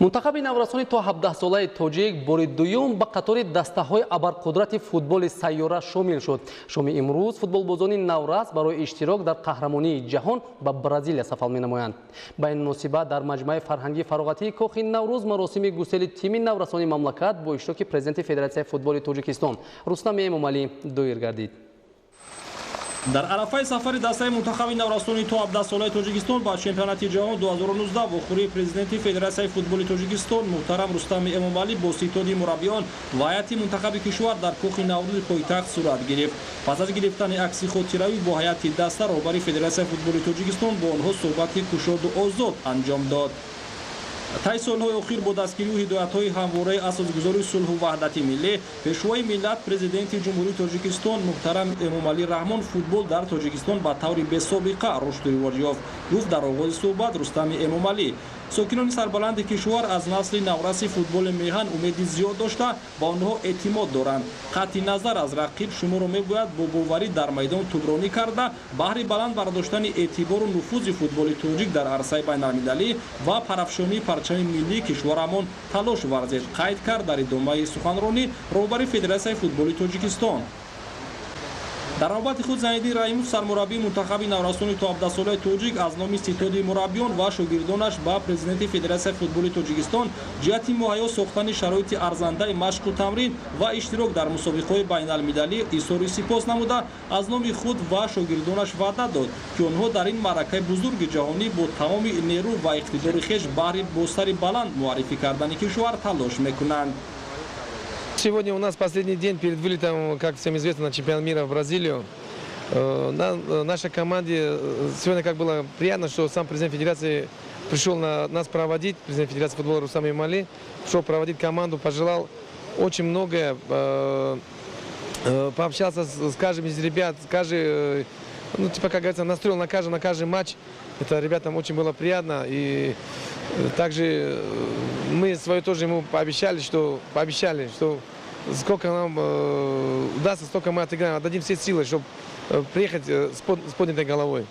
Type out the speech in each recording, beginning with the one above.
Мунтахаби наврасони то 17-солаи тоҷик бори дуюм ба қатори дастаҳои абарқудрати футболи сайёра шомил шуд. Шоми имрӯз футболбозони наврас барои иштирок дар қаҳрамонии ҷаҳон ба Бразилия сафар менамоянд. Ба ин муносибат дар маҷмӯаи фарҳангии фароғатии Кохи Наврӯз маросими гусели тими наврасони мамлакат бо иштироки президенти Федератсияи футболи Тоҷикистон Рустами Эмомалӣ доир гардид. Дар арафаи сафари дастаи мунтахаби наврасони то 17-солаи Тоҷикистон ба чемпионати ҷаҳон 2019 вохӯрии президенти Федератсияи футболи Тоҷикистон муҳтарам Рустами Эмомалӣ бо ситоди мураббиён ва ҳайати мунтахаби кишвар дар Кохи Наврӯзи пойтахт сурат гирифт. Пас аз гирифтани акси хотиравӣ бо ҳайати даста, роҳбари Федератсияи футболи Тоҷикистон бо онҳо суҳбати кушоду озод анҷом дод. Тай солҳои охир бо дастгирию ҳидоятҳои ҳамвораи асосгузори сулҳу ваҳдати миллӣ, пешвои миллат, президенти Ҷумҳурии Тоҷикистон муҳтарам Эмомалӣ Раҳмон футбол дар Тоҷикистон ба таври бесобиқа рушду ривоҷ ёфт, гуфт дар оғози суҳбат Рустами Эмомалӣ. Сокинони сарбаланди кишвар аз насли навраси футболи меҳан умеди зиёд дошта, ба онҳо эътимод доранд. Қатъи назар аз рақиб, шуморо мебояд бо боварӣ дар майдон тӯбронӣ карда, баҳри баланд бардоштани эътибору нуфузи футболи тоҷик дар арсаи байналмилалӣ ва парафшонии парчами миллии кишварамон талош варзед, қайд кард дар идомаи суханронӣ роҳбари Федератсияи футболи Тоҷикистон. Дар навбати худ Зайниддин Раҳимов, сармураббии мунтахаби наврасони то 17-солаи тоҷик, аз номи ситоди мураббиён ва шогирдонаш ба президенти Федератсияи футболи Тоҷикистон ҷиҳати муҳайё сохтани шароити арзандаи машқу тамрин ва иштирок дар мусобиқаҳои байналмилалӣ изҳори сипос намуда, аз номи худ ва шогирдонаш ваъда дод, ки онҳо дар ин маъракаи бузурги ҷаҳонӣ бо тамоми нерӯ ва иқтидори хеш баҳри бо сари баланд муаррифӣ кардани кишвар талош мекунанд. Сегодня у нас последний день перед вылетом, как всем известно, на чемпионат мира в Бразилию. Нашей команде сегодня как было приятно, что сам президент федерации пришел на нас проводить, президент Федерации футбола Рустам Эмомали, пришел проводить команду, пожелал очень многое, пообщался с каждым из ребят, каждый, ну, типа, как говорится, настроил на каждый матч. Это ребятам очень было приятно. И также мы свое тоже ему пообещали, что сколько нам удастся, столько мы отыграем, отдадим все силы, чтобы приехать с поднятой головой.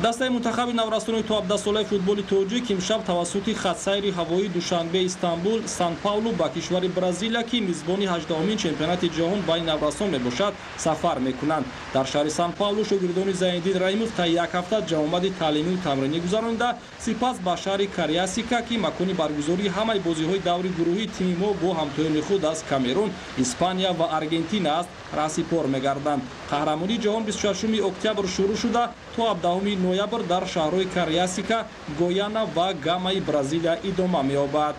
Дастаи мунтахаби наврасони то 17-солаи футболи тоҷик имшаб тавассути хатсайри ҳавоии Душанбе Истанбул Сан Паулу ба кишвари Бразилия, ки мизбони 18-умин чемпионати ҷаҳон байни наврасон мебошад, сафар мекунанд. Дар шаҳри Сан Паулу шогирдони Зайниддин Раҳимов таи як ҳафта ҷамъомади таълимию тамринӣ гузаронида, сипас ба шаҳри Кариасика, ки макони баргузории ҳамаи бозиҳои даври гурӯҳии тими мо бо ҳамтоёни худ аз Камерун, Испания ва Аргентина аст, раҳсипор мегарданд. Қаҳрамонии ҷаҳон 26 октябр шурӯъ шуда, то 17 ноябр дар шаҳрҳои Кариасика, Гояна ва Гамаи Бразилия идома меёбад.